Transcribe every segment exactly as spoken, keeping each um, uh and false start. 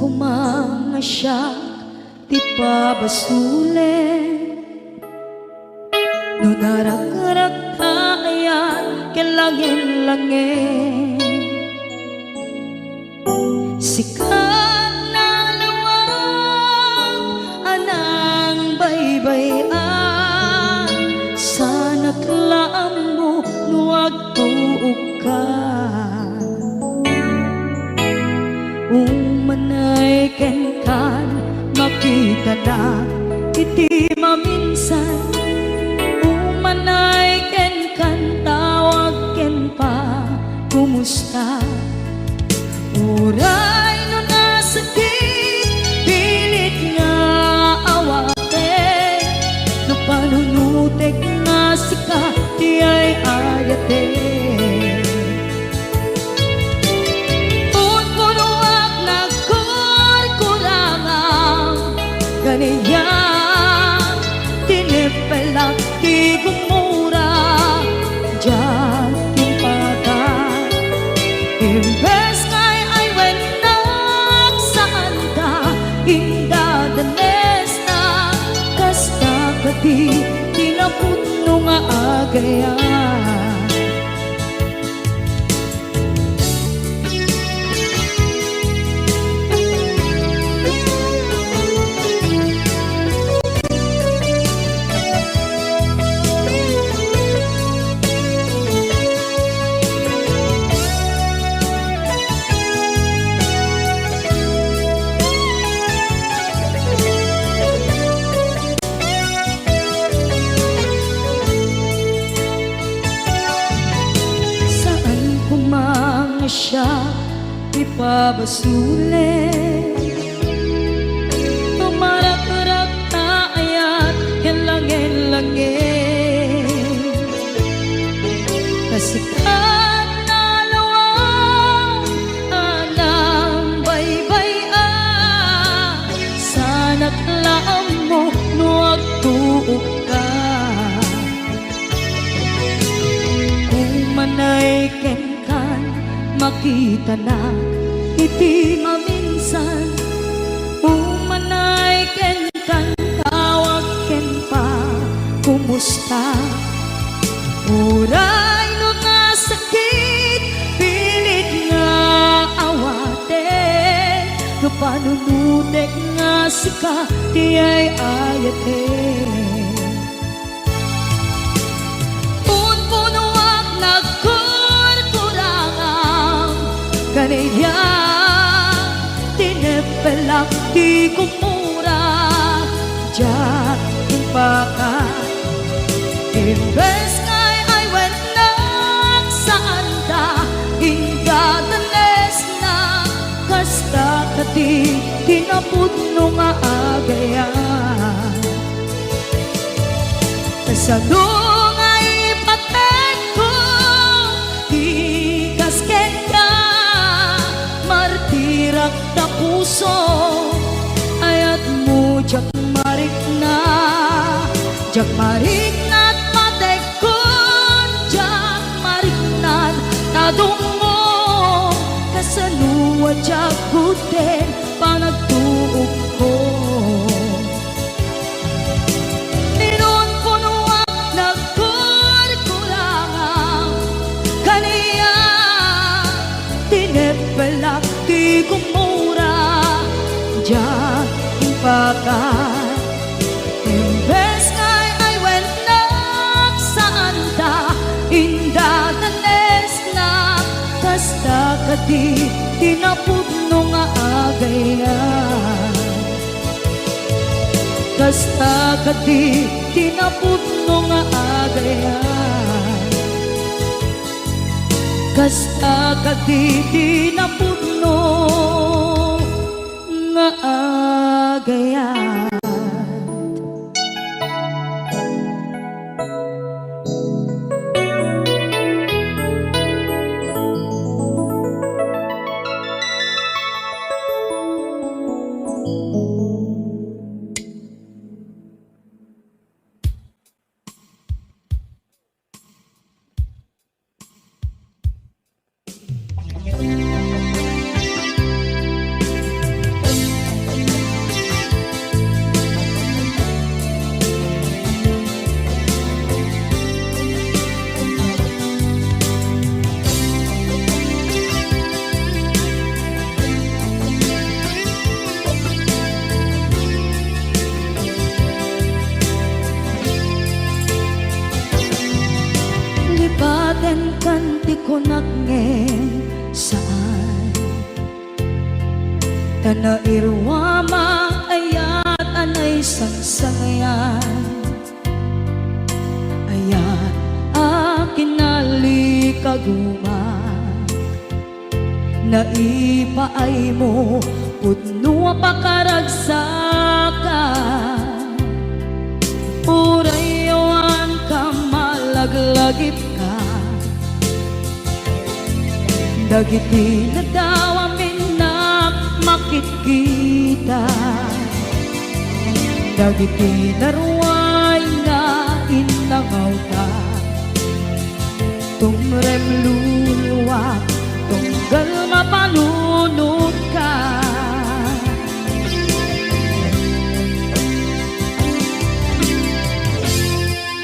koma nga siak ti pabasolen. No narakrak ta ayan ken langen-langen, sika nalawag a nangbaybay-an, sanak la ammo no agtuokka. Umanay kenkan, makitanak iti maminsan. Umanay kenkan, tawag ken pa, kumusta? Uray no nasakit, pilit nga awaten. No panunutek nga sika ti ay-ayaten. Punpunoak nagkurkurangam, ganiak, tineppelak ti gumura, diak impaka. Imbes nga ay-ayennak, saanda indadanesna, kasta kadi ti napudno nga agayat. Saan koma nga siak ti pabasolen. Tumarakrak ta ayat ken langen-langen. Kasikat nalawag a nangbaybay-an, sanak la ammo no agtuokka. Umanay kenkan, makitanak iti maminsan. Umanay kenkan, tawag ken pa, kumusta? Uray no nasakit, pilit nga awaten. No panunutek nga sika ti ay-ayaten. Punpunoak nagkurkurangam, kaniak tineppelak ti gumura, diak impaka. Imbes nga ay-ayennak, saanda indadanesna, kasta kadi ti napudno nga agayat. Kasano nga ipateg ko ti kas kenka, martirak ta puso, ayatmo diak marikna, diak marikna ti pategko, diak marikna ti adummo, kasano a diak gudden panagtuokko. Inunpunoak nagkurkurangam, kaniak tineppelak ti gumura, diak impaka. Imbes nga ay-ayennak, saanda indadanesna, kasta kadi ti napudno nga agayat. Kasta kadi ti napudno nga agayat. Kasta kadi ti napudno nga agayat. Tenkan ti kunak ngem saan. Ta nairuama ayat a naisangsangayan. Ayat a kinalikaguma. Naipaaymo pudno a pakaragsakan. Uray awan ka malaglagipka. Dagiti nadawam innak makitkita. Dagiti naruay nga innangawta. Tumrem luluak, tunggal mapanunotka.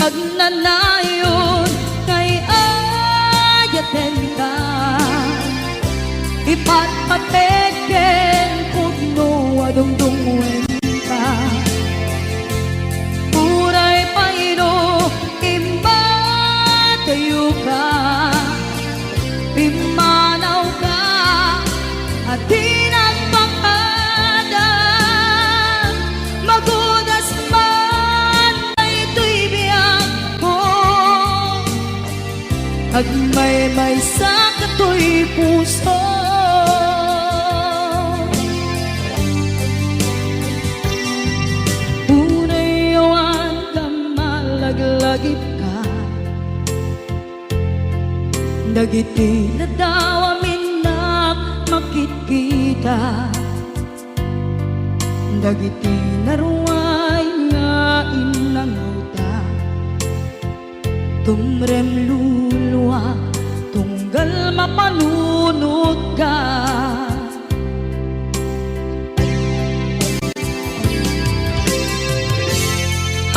Agnanayon nga ay-ayatenka, ipatpatek ken pudno a dungdungngoenka. Uray pay no immadayoka, pimmanawka a di nagpakada. Magudas man daytoy biagko, agmaymaysa katoy puso. Uray awan ka malaglagipka. Dagiti nadawam innak makitkita. Dagiti naruay nga innangawta. Tumrem luluak, tunggal mapanunotka.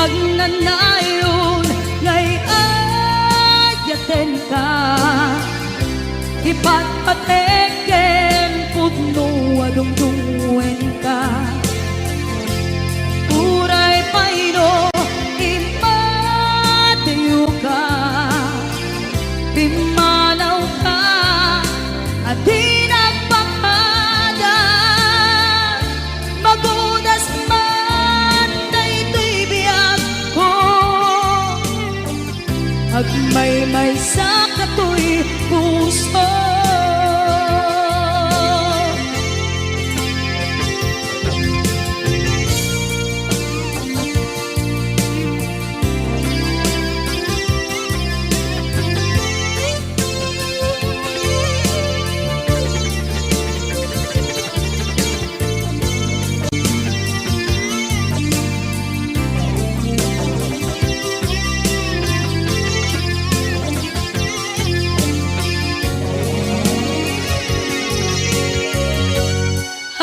Agnanayon nga ay-ayatenka, ipatpatek ken pudno a dungdungngoenka. Uray pay no immadayoka, pimmanawka a di nagpakada. Magudas man daytoy biagko, agmaymaysa katoy puso.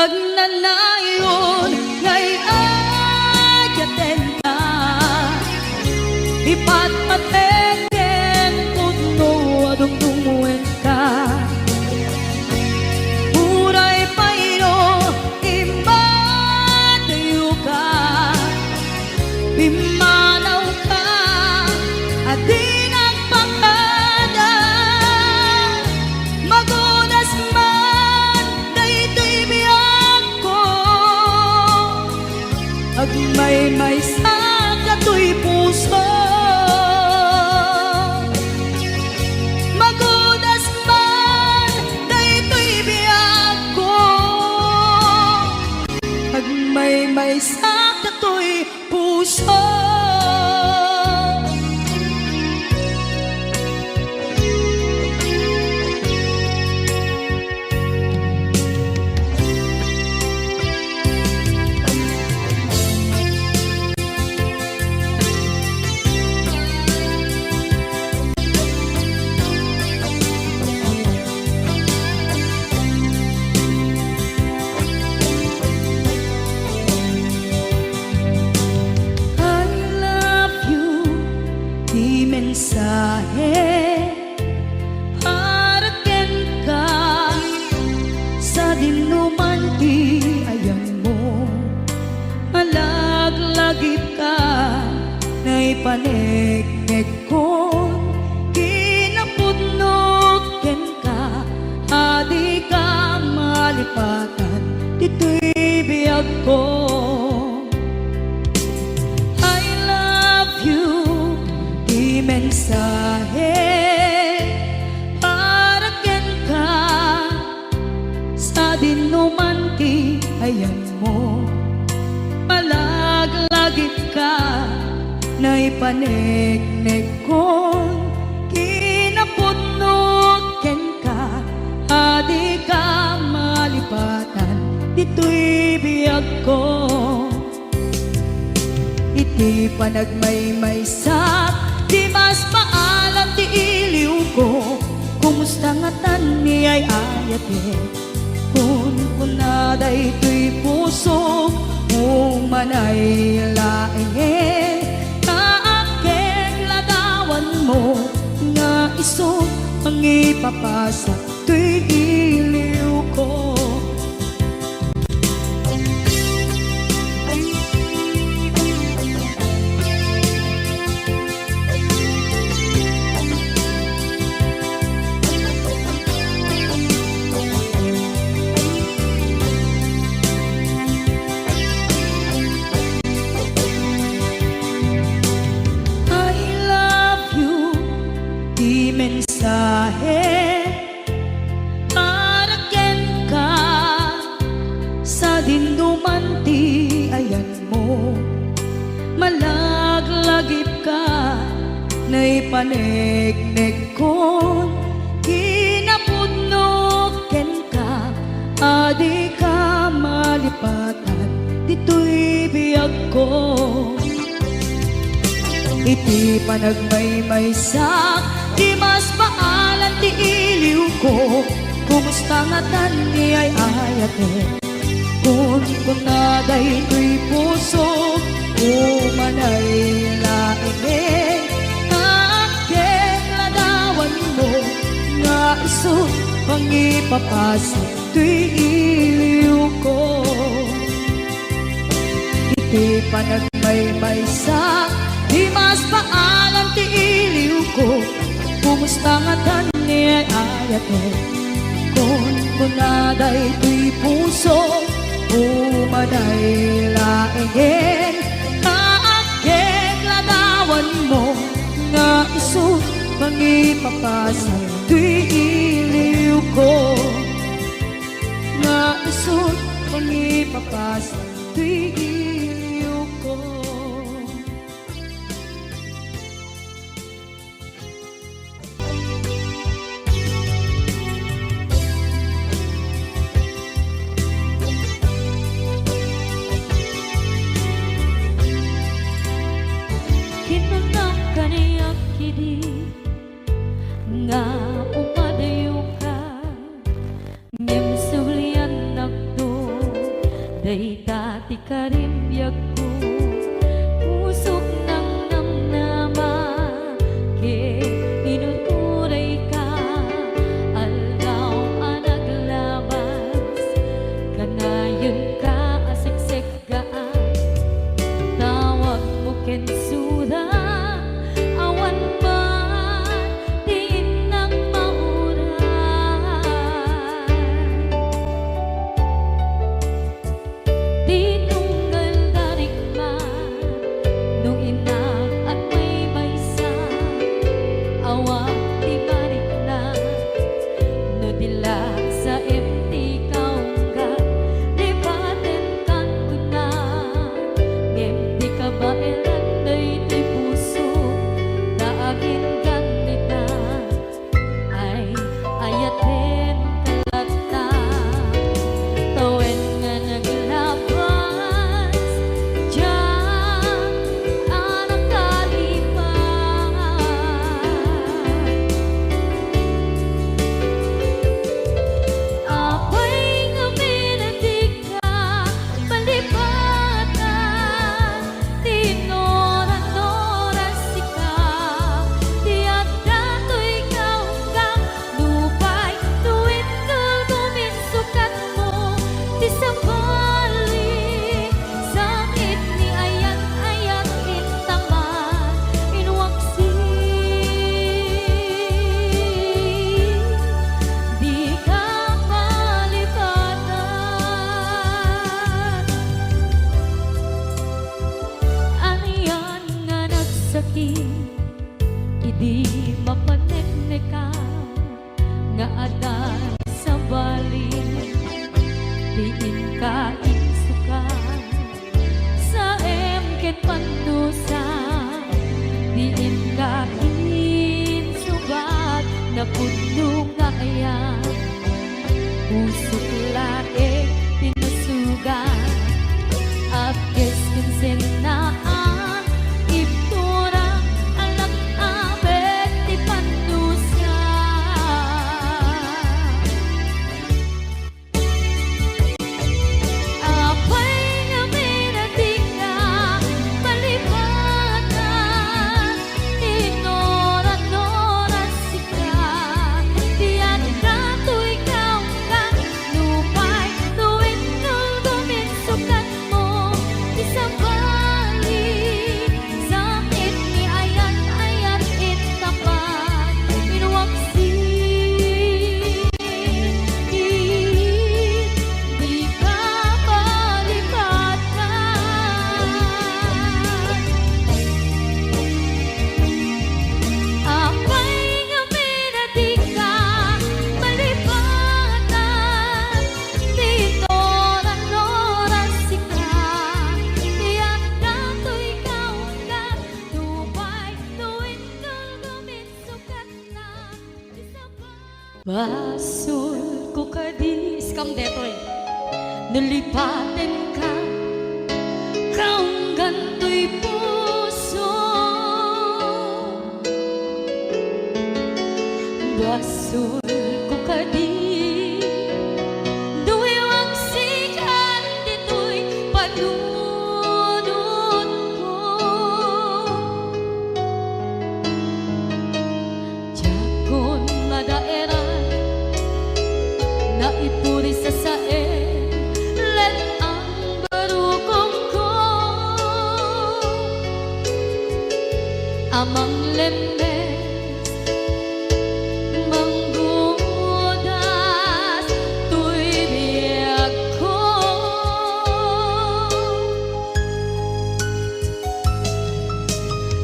Agnanayon nga ay-ayatenka, ipatpatek ken pudno a dungdungngoenka. Uray pay no immadayoka, pimmanawka a di nagpakada. Magudas man daytoy biagko, agmaymaysa katoy puso. Magudas man daytoy biagko, agmaymaysa katoy puso. I love you, ti mensahe para kenka. Sadinoman ti ayanmo, alaglagipka, naipaneknekkon kinapuso. ko. I love you, ti mensahe para kenka. Sadinoman ti ayanmo, malaglagipka, naipaneknekkon kinapudno kenka, a dika malipatan ditoy biagko. Iti panagmaymaysak, dimas paalan ti iliwko. Kumusta ngatan ni ay-ayatek? Kunkuna daytoy pusok, umanay laengen, naakkek ladawanmo nga isu mangipapasa toy iliwko. I love you, ti mensahe para kenka. Sadinoman ti ayanmo, malaglagipka, naipaneknekkon kinapudno kenka, a dika malipatan ditoy biagko. Iti panagmaymaysak, dimas paalan ti iliwko. Kumusta ngatan ni ay-ayatek? Kunkuna daytoy pusok, umanay laengen, naakkek ladawanmo nga isu mangipapasa toy iliwko. Iti panagmaymaysak, dimas paalan ti iliwko. Kumusta ngatan ni ay-ayatek? Kunkuna daytoy pusok, umanay laengen, naakkek ladawanmo nga isu mangipapasa toy iliwko. Nga isu mangipapasa toy iliwko. Kinunam kaniak idi nga umadayoka, ngem subliannakto, dayta ti karim biagko. Pusok nangnamnama ket inuturayka, aldaw a naglabas, kanayenka a seksek gaan. Tawagmo ken suda, awan man ti innak mauray. Ti tunggal da rikna, no Pudno nga ayan, pusok laeng ti nasugat. Apges ken sennaan, ibturak, alak-abet ti pannusiak. Apay ngamin a dika malipatan? Inuran-uran sika, diak datoy kaunggan, nupay no inkul gumin sukatmo, ti sabali, sakit ni ayan-ayan intapay, inuak si Dika malipatan. Apay ngamin a dika malipatan? Ti inuran-uran sika, diak datoy kaunggan, nupay no inkul gumin sukatna. Basolko kadi, iskam detoy. Nalipatenka, kaunggan toy puso. Basolko kadi, no iwaksikan ditoy panunotko. Diakon madaeran, naipuri sa saen, let-ang barukongko a manglembes, manggudas toy biagko.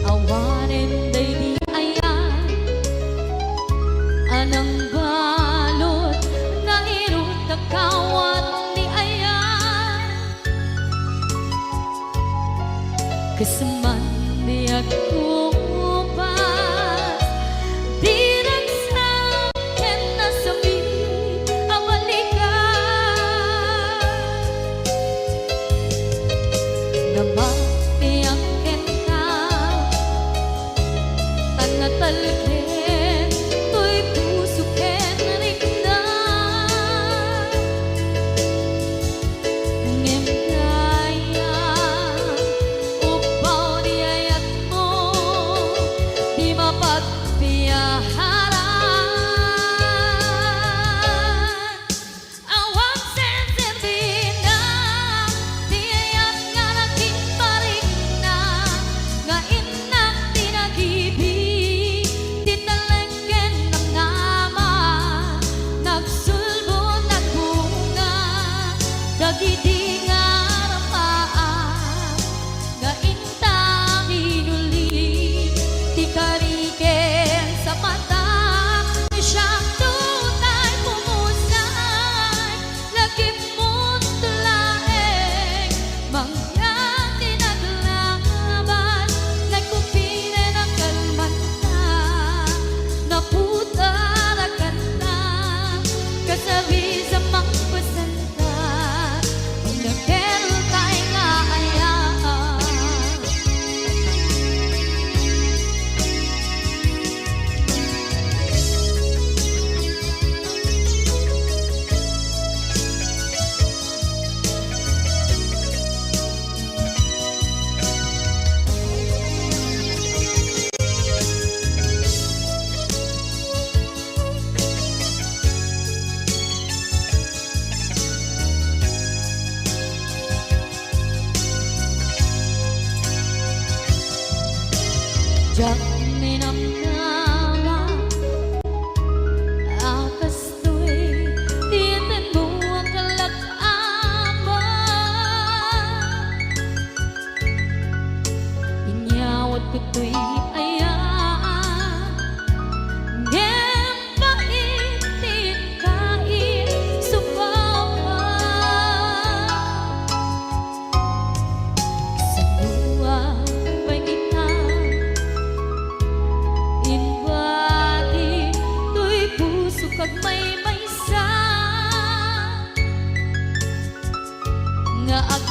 Awanen daydi ayan a nangbalud nga irut ta kawat ni ayan. Ket saan man biagko pas, dinak sa ken nasakit a balikan. Namatiak kenka, ta natalged toy puso ken rikna. Ngem dayta, upbaw ti ayatmo. nga ag